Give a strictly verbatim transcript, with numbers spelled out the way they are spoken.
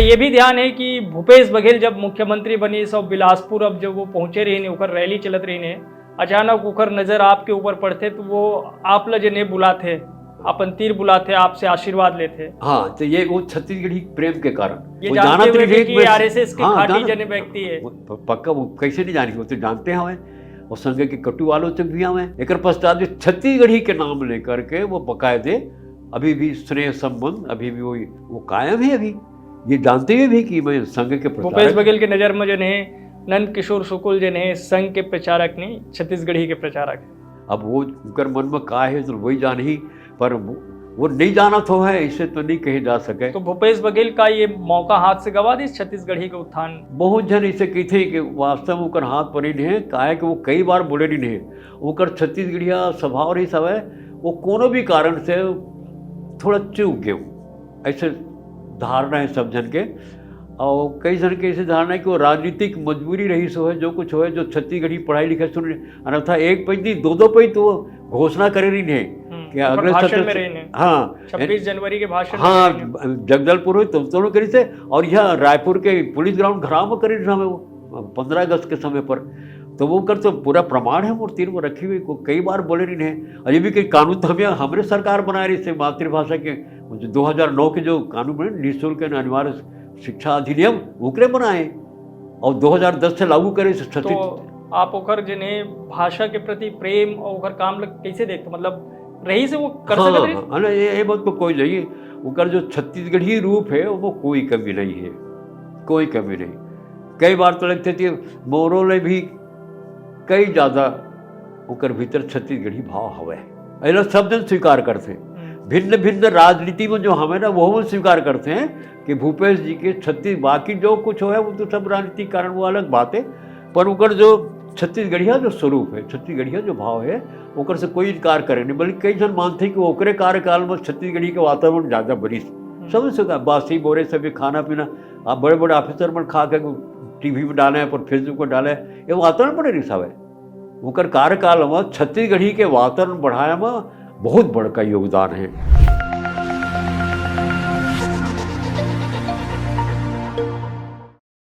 ये भी ध्यान है कि भूपेश बघेल जब मुख्यमंत्री बनिस और बिलासपुर अब जब वो पहुंचे रहिन, ओकर रैली चलत रहिन, अचानक ओकर नजर आपके ऊपर पड़थे तो वो आप ल जने बुलाथे, अपन तीर बुलाथे, आपसे आशीर्वाद लेथे। हाँ, तो ये वो छत्तीसगढ़ी प्रेम के कारण ये वो जानते जानत हुए रहिथे भी कि कि मैं- आरएसएस के हाँ, खाटी जानत- जने व्यक्ति है। वो प- पक्का वो कैसे नहीं जानेंगे, वो तो जानते हैं हमें। और संघ के कटु आलोचक भी हमें। एक पश्चात जो छत्तीसगढ़ी के नाम लेकर के वो बकायदे अभी भी स्नेह संबंध अभी भी वही वो कायम है। अभी ये जानते हुए भी कि मैं संघ के भूपेश प्रचारक बघेल के नजर में जने नंद किशोर शुक्ल जने संघ के प्रचारक नहीं, छत्तीसगढ़ी के प्रचारक। अब वो उनकर मन में का है तो वही जान ही, पर वो वो नहीं जाना तो है, इसे तो नहीं कहे जा सके। तो भूपेश बघेल का ये मौका हाथ से गवा दिस छत्तीसगढ़ी के उत्थान। बहुत जन इसे कहते हैं कि वास्तव में ओकर हाथ परे नहीं है, काहे कि वो कई बार बोले नहीं है। ओकर छत्तीसगढ़िया स्वभाव रही सब है, वो कोनो भी कारण से थोड़ा चूक गए, ऐसे धारणा है सब जन के। और कई जन के ऐसे धारणा है कि वो राजनीतिक मजबूरी रही सो है, जो कुछ हो है, जो छत्तीसगढ़ी पढ़ाई लिखाई सुन, अन्यथा एक पैंती दो दो पैंती तो वो घोषणा करे रही है हम्म, कि ओकर अगले भाषण सत्र में से- रही ने। हाँ, छब्बीस जनवरी के भाषण हाँ, में रही ने। जगदलपुर में तुम दोनों करी से, और यहाँ रायपुर के पुलिस ग्राउंड घराव में करी समय वो पंद्रह अगस्त के समय पर, तो वो कर तो पूरा प्रमाण है, मूर्ति वो रखी हुई को कई बार बोले रही है। और ये भी कि कानून तो हमें हमारे सरकार बनाए रही से मातृभाषा के, वो जो दो हज़ार नौ के जो कानून बने, निःशुल्क एवं अनिवार्य शिक्षा अधिनियम ओकरे बनाए और दो हज़ार दस से लागू करे से छत्तीस तो आप ओकर जने भाषा के प्रति प्रेम और ओकर काम ल कैसे देखते, मतलब रही से वो कर हाँ, सकत रही? हाँ, नहीं, ये, ये बात तो कोई नहीं है। ओकर जो छत्तीसगढ़ी रूप है, वो कोई कमी नहीं है, कोई कमी नहीं। कई बार तो लगते थे मोरो ले भी कई ज्यादा ओकर भीतर छत्तीसगढ़ी भाव हवे, ऐला सब जन स्वीकार करते हैं। हम्म, भिन्न भिन्न राजनीति में जो हमें ना, वो हम स्वीकार करते हैं कि भूपेश जी के छत्तीस, बाकी जो कुछ हो है वो तो सब राजनीतिक कारण, वो अलग बात है, पर ओकर जो छत्तीसगढ़िया जो स्वरूप है, छत्तीसगढ़िया जो भाव है, ओकर से कोई इनकार करे नहीं। बल्कि कई जन मानते हैं कि ओकरे कार्यकाल में छत्तीसगढ़ी के वातावरण ज्यादा बनिस। समझ सकता है, बासी बोरे सभी खाना पीना, आप बड़े बड़े ऑफिसर मन खा के टीवी में डाले हैं, पर फेसबुक में डाले हैं, ये वातावरण बने नहीं सावे। ओकर कार्यकाल में छत्तीसगढ़ी के वातावरण बढ़ाए में बहुत बड़का योगदान है।